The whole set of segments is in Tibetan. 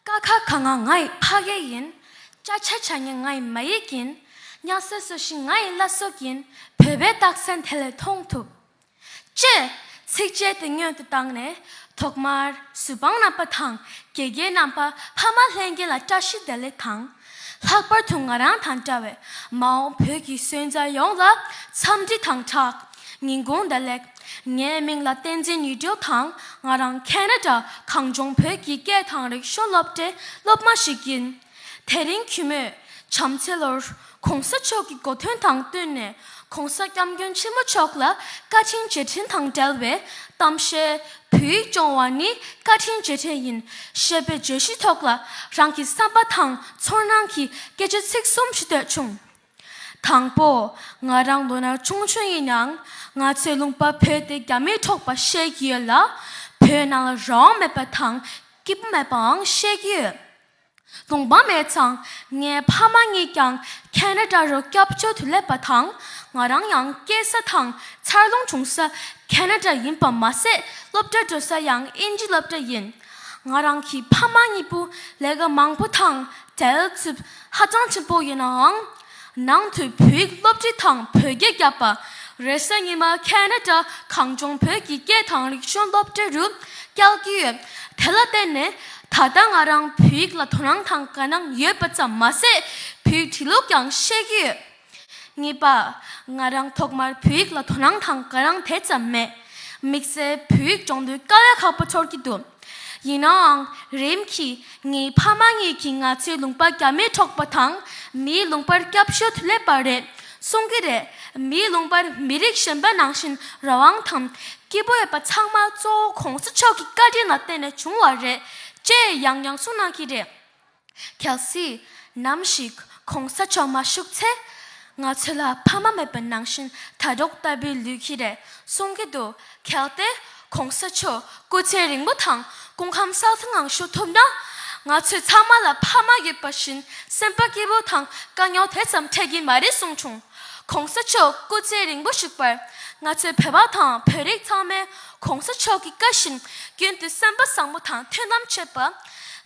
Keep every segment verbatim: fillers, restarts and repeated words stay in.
ཀ་ཁ་ག་ང་ང་ཡི་ཕ་སྐད་ཡིན། ཅ་ཆ་ཇ་ཉ་ང་ཡི་མ་ཡིག་ཡིན། ཉ་ས་སུ་ཤི་ང་ཡི་བླ་སྲོག་ཡིན། བོད་པའི་རྟགས་མཚན་དེ་ལས་མཐོང་ཐུབ། ཅེས་ཚིགས་བཅད་དེ་སྔོན་དུ་བཏང་ནས། ཐོག་མར་གཟུ་དཔང་རྣམ་པ་དང་དགེ་རྒན་རྣམ་པ། ཕ་མ་ལྷན་རྒྱས་ལ་བཀྲ་ཤིས་བདེ་ལེགས་དང་། ལྷག་པར་དུ་ང་རང་དང་འདྲ་བའི་མ་འོངས་བོད་ཀྱི་སོན་རྩ་ཡོངས་ལ་འཚམས་འདྲི་དང་སྦྲགས། ཉིན་གུང་བདེ་ལེགས། ངའི་མིང་ལ་བསྟན་འཛིན་ཉི་སྒྲོལ་དང་། ང་རང་ཁེ་ན་ཌ་གངས་ལྗོངས་བོད་ཀྱི་སྐད་དང་རིག་གཞུང་སློབ་གྲྭའི་སློབ་མ་ཞིག་ཡིན། དེ་རིང་གུས་མོས་བྱམས་བརྩེའི་ལོར་༸གོང་ས་མཆོག་གི་གོ་སྟོན་དང་བསྟུན་ནས་༸གོང་ས་༸སྐྱབས་མགོན་ཆེན་པོ་མཆོག་ལ་བཀའ་དྲིན་རྗེས་དྲན་དང་འབྲེལ་བའི་གཏམ་བཤད། བོད་ཡིག་སྦྱོང་བ་ནི་བཀའ་དྲིན་རྗེས་དྲན་ཡིན། ཞེས་པའི་བརྗོད་གཞིའི་ཐོག་ལ་རང་གི་བསམ་པ་དང་ཚོར་སྣང་གི་སྐད་ཆ་ཚིག་གསུམ་ཞུ་འདོད་བྱུང་། དང་པོ། ང་རང་ལོ་ན་ཆུང་ཆུང་ཡིན་ཡང་། ང་ཚོའི་ལུང་པ་བོད་དེ་རྒྱ་མིས་འཕྲོག་པ་ཤེས་ཀྱི་ཡོད་ལ། བོད་ནང་ལ་རང་དབང་མེད་པ་དང་སྐྱིད་པོ་མེད་པའང་ཤེས་ཀྱི་ཡོད། ལུང་པ་མེད་ཙང་ངའི་ཕ་མ་གཉིས་ཀྱང་ཁེ་ན་ཌ་རུ་སྐྱབས་བཅོལ་དུ་སླེབས་པ་དང་། ང་རང་ཡང་སྐྱེས་ས་དང་འཚར་ལོངས་བྱུང་ས་ཁེ་ན་ཌ་ཡིན་པ་མ་ཟད། སློབ་གྲྭ་འགྲོ་ས་ཡང་དབྱིན་ཇི་སློབ་གྲྭ་ཡིན། ང་རང་གི་ཕ་མ་གཉིས་པོ་ལས་ཀ་མང་པོ་དང་བྲེལ་འཚུབ་ཧ་ཅང་ཆེན་པོ་ཡིན་ནའང་། ནང་དུ་བོད་ཡིག་སློབ་ཁྲིད་དང་བོད་སྐད་བརྒྱབ་པ། རེས་གཟའ་ཉི་མ་ཁེ་ན་ཌ་གངས་ལྗོངས་བོད་ཀྱི་སྐད་དང་རིག་གཞུང་སློབ་གྲྭ་རུ་བསྐྱལ་གྱི་ཡོད། དེ་ལ་བརྟེན་ནས་ད་ལྟ་ང་རང་བོད་ཡིག་ལ་དོ་སྣང་དང་དགའ་སྣང་ཡོད་པ་ཙམ་མ་ཟད། བོད་ཡིག་བྲིས་ལུགས་ཀྱང་ཤེས་ཀྱི་ཡོད། གཉིས་པ། ང་རང་ཐོག་མར་བོད་ཡིག་ལ་དོ་སྣང་དང་དགའ་སྣང་དེ་ཙམ་མེད། དམིགས་བསལ་བོད་ཡིག་སྦྱོང་དུས་དཀའ་ལས་ཁག་པོ་ཚོར་གྱི་འདུག་ཡིན་ནའང་རིམ་གྱིས་ངའི་ཕ་མ་གཉིས་ཀྱིས་ང་ཚོའི་ལུང་པ་རྒྱ་མིས་འཕྲོག་པ་དང་མིའི་ལུང་པར་སྐྱབས་བཅོལ་དུ་སླེབས་པ་རེད་གསུང་གི་རེད། མིའི་ལུང་པར་མི་རིགས་གཞན་པ་ནང་བཞིན་རང་དབང་དང་སྐྱིད་པོ་ཡོད་པ་ཚང་མ་གཙོ་བོ་༸གོང་ས་མཆོག་གི་བཀའ་དྲིན་ལ་བརྟེན་ནས་བྱུང་བ་རེད་ཅེས་ཡང་ཡང་གསུང་གནང་གི་རེད། གལ་སྲིད་ནམ་ཞིག་༸གོང་ས་མཆོག་མ་བཞུགས་ཚེ། ང་ཚོ་ལ་ཕ་མ་མེད་པ་ནང་བཞིན་དྭ་ཕྲུག་ལྟ་བུའི་ལུས་ཀྱི་རེད་གསུང་གི་འདུག་གལ་ཏེ་༸གོང་ས་མཆོག་སྐུ་ཚེ་རིང་པོ་དང་སྐུ་ཁམས་བཟང་པོའི་ངང་བཞུགས་ཐུབ་ན། ང་ཚོ་ཚང་མ་ལ་ཕ་མ་ཡོད་པ་བཞིན་སེམས་པ་སྐྱིད་པོ་དང་དཀའ་རྙོག་དེ་ཙམ་འཕྲད་ཀྱི་མ་རེད་གསུངས་བྱུང་། ༸གོང་ས་མཆོག་སྐུ་ཚེ་རིང་པོ་བཞུགས་པར། ང་ཚོའི་བོད་པ་དང་བོད་རིགས་ཚང་མས་༸གོང་ས་མཆོག་གི་བཀའ་བཞིན་རྒྱུན་དུ་སེམས་པ་བཟང་པོ་དང་མཐུན་ལམ་བྱེད་པ།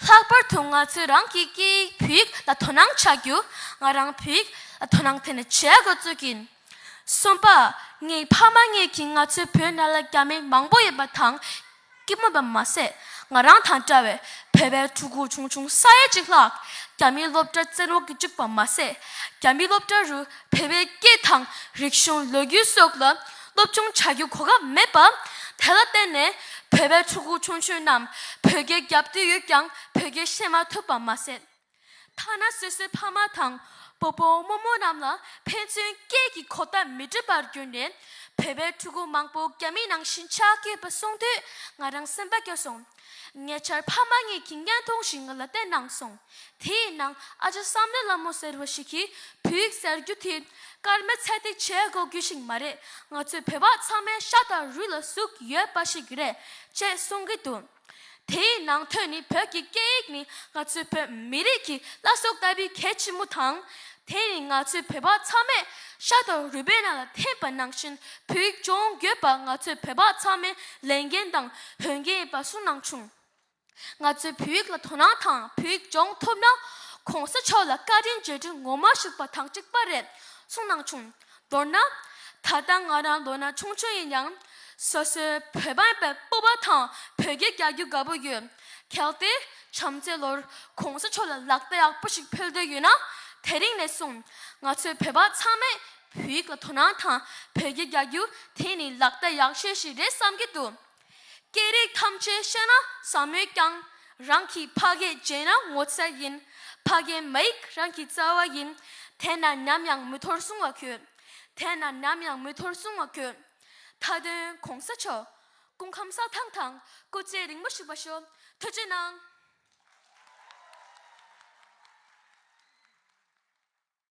ལྷག་པར་དུ་ང་ཚོས་རང་གི་སྐད་ཡིག་བོད་ཡིག་ལ་དོ་སྣང་བྱ་རྒྱུ། ང་རང་བོད་ཡིག་ལ་དོ་སྣང་དེ་ནས་བྱེད་འགོ་བཙུགས་ཀྱིན། གསུམ་པ། ངའི་ཕ་མ་གཉིས་ཀྱིས་ང་ཚོའི་བོད་ནང་ལ་རྒྱ་མི་མང་པོ་ཡོད་པ་དང་། སྐྱིད་པོ་མ་ཟད། ང་རང་དང་འདྲ་བའི་བོད་པའི་ཕྲུ་གུ་ཆུང་ཆུང་ས་ཡ་གཅིག་ལྷག་རྒྱ་མིའི་སློབ་གྲྭར་བཙན་འོག་གི་བཅུག་པ་མ་ཟད། རྒྱ་མིའི་སློབ་གྲྭ་རུ་བོད་པའི་སྐད་དང་རིག་གཞུང་ལོ་རྒྱུས་སོགས་ལ་སློབ་སྦྱོང་བྱ་རྒྱུ་གོ་སྐབས་མེད་པ། དེ་ལ་བརྟེན་ནས་བོད་པའི་ཕྲུ་གུ་ཆུང་ཆུང་རྣམས་བོད་སྐད་རྒྱབ་བསྡད་ཡོད་ཀྱང་བོད་སྐད་བཤད་མ་ཐུབ་པ་མ་ཟད། ཐ་ན་སོ་སོའི་ཕ་མ་དང་སྤོ་བོ་རྨོ་མོ་རྣམས་ལ་ཕན་ཚུན་སྐད་ཀྱི་གོ་བརྡ་མི་འགྲིག་པར་གྱུར་ནས་བོད་པའི་ཕྲུ་གུ་མང་པོ་རྒྱ་མི་ནང་བཞིན་ཆགས་ཀྱི་ཡོད་པ་གསུངས་དུས་ང་རང་སེམས་པ་སྐྱོ་སོང་། ཉེ་ཆར་ཕ་མ་གཉིས་ཀྱིས་བརྙན་ཐུང་ཞིག་ང་ལ་བསྟན་གནང་སོང་། དེའི་ནང་ཨ་ཅག་བསམ་གླིང་ལྷ་མོ་ཟེར་བ་ཞིག་གིས་བོད་ཡིག་ཟེར་རྒྱུ་དེ་སྐར་མའི་ཚད་ཐིག་བྱེད་དགོས་རྒྱུ་ཞིག་མ་རེད། ང་ཚོའི་བོད་པ་ཚང་མའི་ཤ་དང་རུས་ལ་ཟུག་ཡོད་པ་ཞིག་རེད་ཅེས་གསུང་གི་འདུག་དེའི་ནང་དོན་ནི་བོད་ཀྱི་སྐད་ཡིག་ནི་ང་ཚོའི་བོད་མི་རིགས་ཀྱི་བླ་སྲོག་ལྟ་བུའི་གལ་ཆེན་པོ་དང་། དེ་ནི་ང་ཚོའི་བོད་པ་ཚང་མས་ཤ་དང་རུས་པའི་ནང་ལ་འཐིམ་པ་ནང་བཞིན་བོད་ཡིག་སྦྱོང་དགོས་པ་ང་ཚོའི་བོད་པ་ཚང་མའི་ལས་འགན་དང་འོས་འགན་ཡིན་པ་གསུངས་གནང་བྱུང་། ང་ཚོས་བོད་ཡིག་ལ་དོ་སྣང་དང་བོད་ཡིག་སྦྱོང་ཐུབ་ན། ༸གོང་ས་མཆོག་ལ་བཀའ་དྲིན་རྗེས་དྲན་ངོ་མ་ཞུགས་པ་དང་གཅིག་པ་རེད་གསུངས་གནང་བྱུང་། མདོར་ན། ད་ལྟ་ང་རང་ལོ་ན་ཆུང་ཆུང་ཡིན་ཡང་། སོ་སོའི་བོད་པ་ཡིན་པའི་སྤོབས་པ་དང་བོད་སྐད་རྒྱག་རྒྱུ་དགའ་པོ་ཡོད། གལ་ཏེ་བྱམས་བརྩེའི་ལོར་༸གོང་ས་མཆོག་ལ་ལག་རྟགས་ཡག་པོ་ཞིག་ཕུལ་འདོད་ཡོད་ན། དེ་རིང་ནས་བཟུང་ང་ཚོའི་བོད་པ་ཚང་མས་བོད་ཡིག་ལ་དོ་སྣང་དང་བོད་སྐད་རྒྱག་རྒྱུ་དེ་ནི་ལག་རྟགས་ཡག་ཤོས་ཤིག་རེད་བསམ་གྱི་འདུག་སྐད་རིགས་ཐམས་ཅད་ཤེས་ན་ཟབ་མོས་ཀྱང་། རང་གི་ཕ་སྐད་བརྗེད་ན་ངོ་ཚ་ཡིན། ཕ་སྐད་མ་ཡིག་རང་གི་རྩ་བ་ཡིན། དེས་ན་ནམ་ཡང་མི་འཐོར་གསུང་བ་དགོས། དེས་ན་ནམ་ཡང་མི་འཐོར་གསུང་བ་དགོས། མཐའ་དོན་༸གོང་ས་མཆོག་སྐུ་ཁམས་བཟང་ཐང་དང་སྐུ་ཚེ་རིང་པོ་བཞུགས་པ་ཤོག་ཐུགས་རྗེ་གནང་།